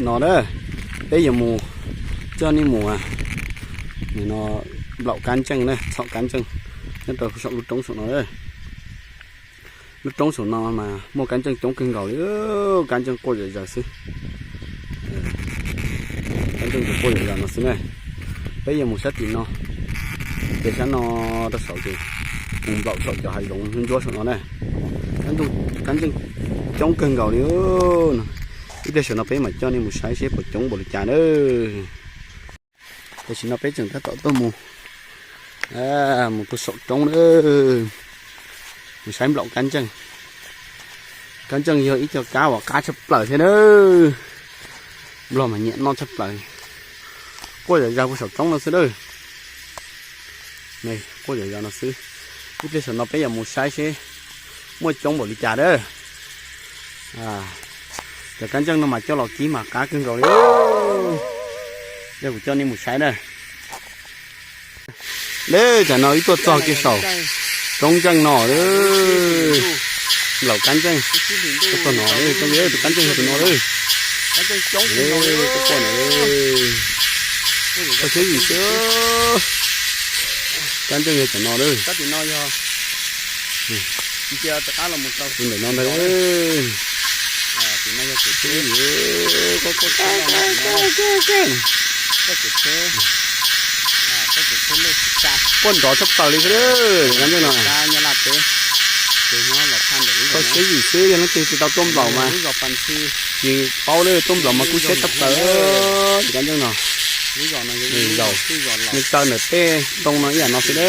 No na, peb yuav mus coj nej mus, nim no nplaum kab ntseej na, txhom kab ntseej nyob rau saum lub roob saum no na. Lub roob saum no mas muaj kab ntseej coob kawg nkaus li, kab ntseej quaj zom zaws xwb. Kab ntseej quaj zom zaws no xwb na. Peb yuav mus sab tim no, ces sab no rau saum ces mus nplaum saum cov hav zoov ntsuab saum no na. Kab ntseej coob kawg nkaus li. Ib pliag saum no peb mam coj nej mus saib seb puas coob npaum li cas na. Tam sim no peb tseem tab tom tuaj mus, mus rau saum roob na, mus saib nplaum kab ntseej. Kab ntseej yog ib co kab uas qab tshaj plaws thiab na. Nplog mas nyiam noj tshaj plaws. Quaj zom zaws puag saum roob no xwb na. Quaj zom zaws no xwb. Ib pliag saum no peb yuav mus saib seb muaj coob npaum li cas na. Cov kab ntseej no mas coj los kib mas qab kawg nkaus li. Yog kuv coj nej mus saib na. Dej tam no wb tuaj txog kiag saum roob ntseej no, nplaum kab ntseej. Tuaj txog no, tus kab ntseej yog tus no lawm. Koj siab yim xwb. Kab ntseej yog cov no lawm. Tus ntawm no ntag. Quaj nrov tshaj plaws li xwb, kab ntseej no. Koj siab yim xwb, yog leej twg tsis tau tuaj nplaum mas tsis paub li, tuaj nplaum mas kub siab tshaj plaws. Tus kab ntseej no, zaum, nws taw ntawm tej ntoo no ib yam no xwb na.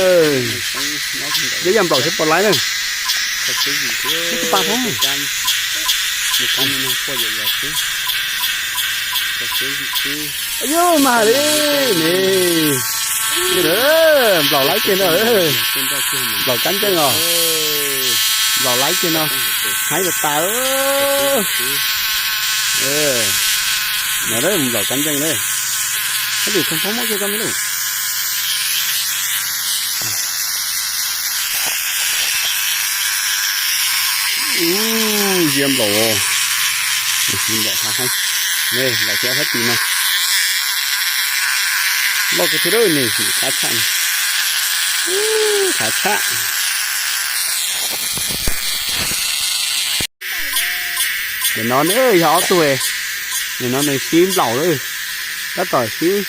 Dej yaj nplaum thiab puas laib na. Ib pa thoob. Yus mag li ne. Nplaum laib kiag no. Nplaum kab ntseej os. Nplaum laib kiag no. Haib tas tas. No nplaum kab ntseej na. Kab ntseej txog poob mob kiag tau me lub. Ub, ziab nplaum, nplaum haib, nplaum thiab sab tim no. Loj kawg thiab ne, qab tshaj, qab tshaj. Nim no ne yog ob tug, nim no nws sib nplaum lawm, tab tom sib,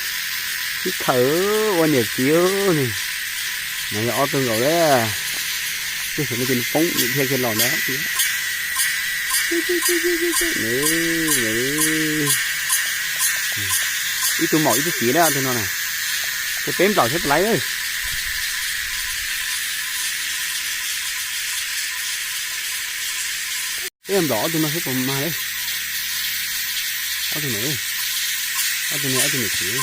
sib khaws ua niam txiv ne. No yog ob tug nkaus lawm, tej zaum no ces nws poob nws dhia kiag los ntag. Ib tug maum ib tug txiv na, ob tug no na, ces peb nplaum thiab puas laib. Peb nplaum ob tug no thiab puas mag li. Ob tug no, ob tug no ob tug niam txiv.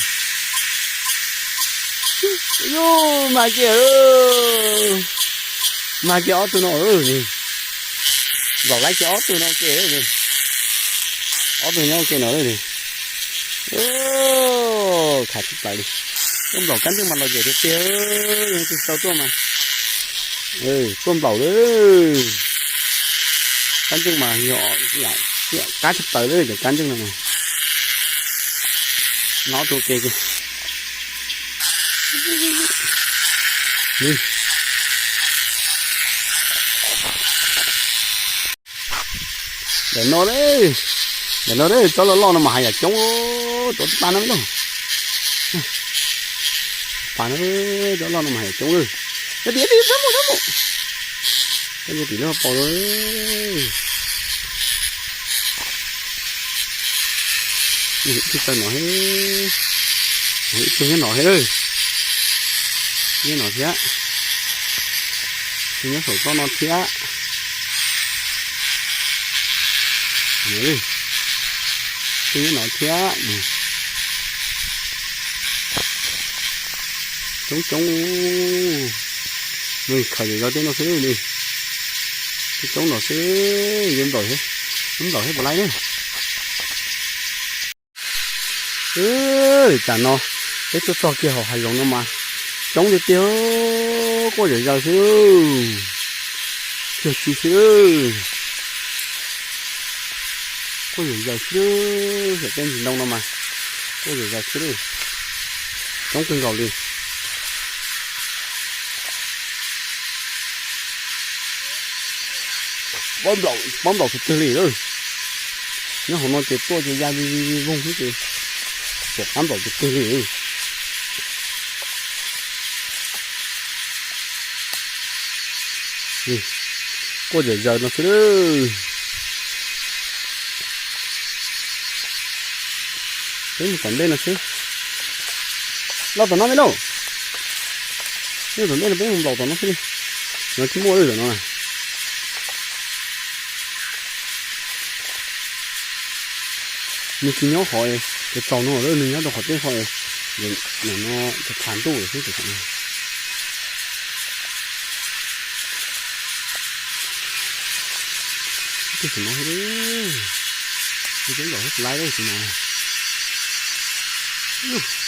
Yus mag kiag, mag kiag ob tug no ne. Nplaum laib kiag ob tug no ua ke, ob tug nyob ua ke no ne. Khav tsis tawm li. Tuaj nplaum kab ntseej mas los yam tiag tiag, yog tus tau tuaj mas tuaj nplaum lawm. Kab ntseej mas yog qab tshaj plaws lawm cov kab ntseej no. Nov tus ke. Ntawm no, ntawm no tsob loj loj no mas haj yam coob, tsob tib pab no loj. Pas no, tsob loj no mas haj yam coob lawm. Yog tim, yog tim, sab mus, sab mus. Koj yog tim lawm paus lawm. Ib tug taw no thiab, ib tug nyob no thiab, nyob no thiab, tus nyob saum toj no thiab, tus nyob no thiab. Coob coob, khaws zom zaws tej no xwb li. Coob coob no xwb, yuav nplaum, nplaum thiab puas laib na. Tam no peb tuaj txog kiag hauv hav zoov no mas coob tiag tiag, quaj zom zaws xwb, cuag tsi xwb. Quaj zom zaws xwb, xyom tej ntsis ntoo no mas quaj zom zaws xwb, coob kawg nkaus li. Pob nplaum txhua twg li lawm. Nyob hauv no ces tuaj ces ya vij vij voog xwb ces pom qab nplaum txhua twg li. Quaj zom zaws no xwb. Peb mus tom ntej no xwb. Los tom no me lauj. Peb mus tom ntej no, peb mus nplaum tom no xwb li. No tsis muaj lawm tom no na. Nws tsis nyob qhov es tsaus no lawm, nws nyob rau qhov tej qhov es no tsav ntuj lawm xwb. Tus no, tus no,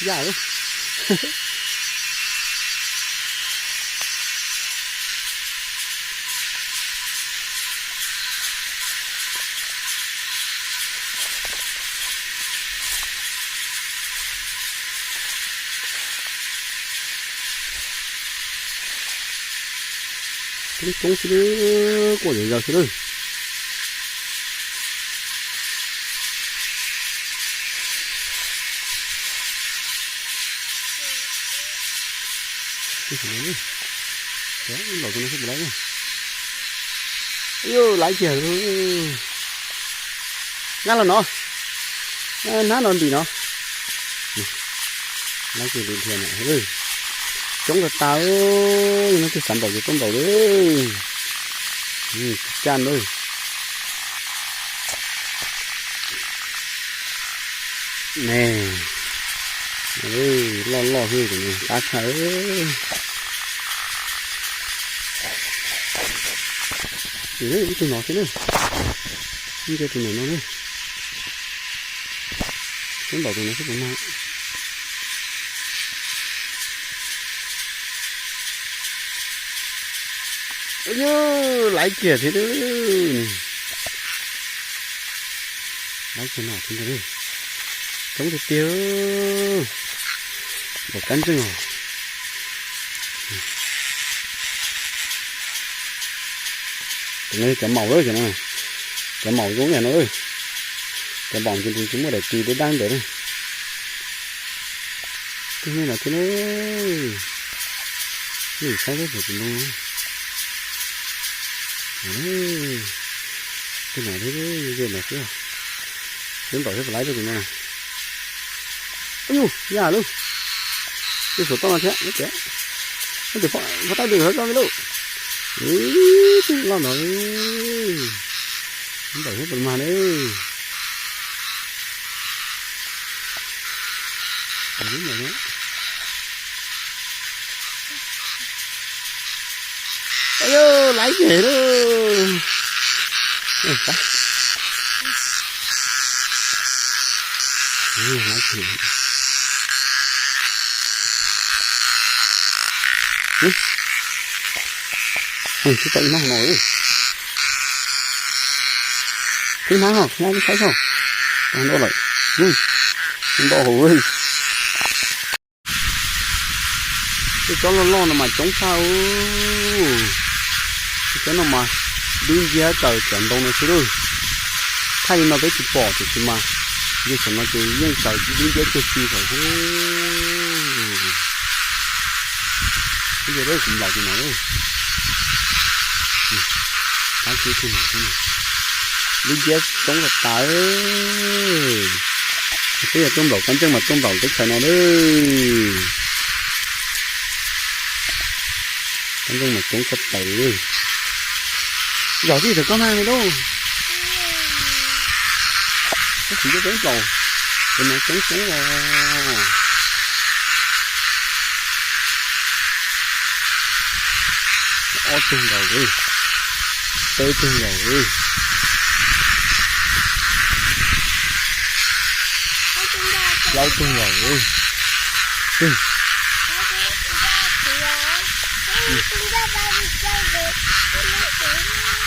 yaj lawm. Coob coob xwb, quaj zom zaws xwb lawm. Nplaum tus no xwb puas laiv. Yus laiv kiag. Nab los no, nab no ntim no. Laiv kiag ntim dhia no. Coob tas tas, yog leej twg xav nplaum ces tuaj nplaum li. Caj na. Ne, loj loj xwb, qab tshaj. Ib tug no xwb na, ib tus ntawm no na. Tuaj nplaum tus no xwb puas mag. Yus laiv kiag thiab. Laiv kiag no thiab ntag. Coob tiag tiag. Nplaum kab ntseej os. Cov maum lawm, cov maum zoo ib yam no. Cov maum ces tsis muaj daim ris deb dab ntawd. Tus me no thiab na. Saib tib tus ntoo. Tus no thiab, ze no xwb. Twb nplaum thiab puas laiv rau tus no. Yus yaj lawm. Yus saum toj no thiab, ib tes. Ib tes phom taij tus no tso me lauj. Ib tug loj no. Nplaum thiab puas mag ne. Yus laiv kiag lawm. Twb tau ib hnab no. Twb hnab no, hnab twb saib tso. Tau ntau lawm. Ntau hauv. Tej tsob loj loj no mas coob tshaj. Tej tsob no mas dub nciab tsaws cov ntoo no xwb lawm. Thaij li no peb tsis pom tiam sis mas yog saum no ces yeej tsaws dub nciab cuag si saum xwb. Kuv nplaum tus no, dub nciab coob tas tas. Peb yog tuaj nplaum kab ntseej mas tuaj nplaum teb chaws no lawm. Kab ntseej mas coob tshaj plaws. Zom tib tawm koj mag me lauj. Koj tsis nco peb nplaum, tus no coob coob os. Ob tug nkaus, peb tug nkaus, plaub tug nkaus.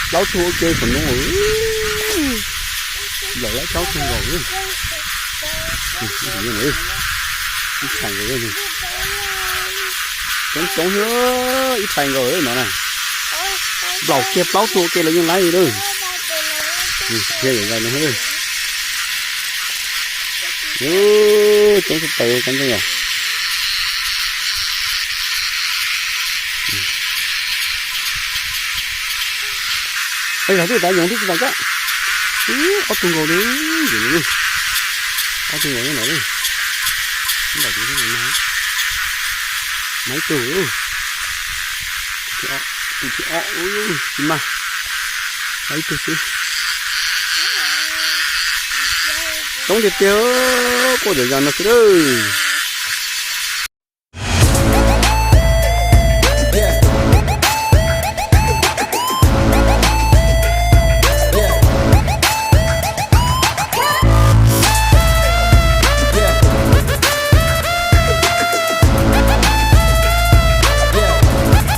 Plaub tug ua ke saum no. Nplaum lawm plaub tug nkaus. Ib thais nkaus, coob coob, ib thais nkaus no na. Nplaum kiag plaub tug ua ke los yeej laib li lawm. Thiab yam no, coob tshaj plaws cov ntseeg yom. Zog twb tas yoov twb tsis tas kab. Ob tug nkaus li, ob tug nkaus li no. Ib ntawm no, mas ib tug, tus thib ob, tsis mag, ib tug xwb. Coob tiag tiag, quaj zom zaws no xwb lawm.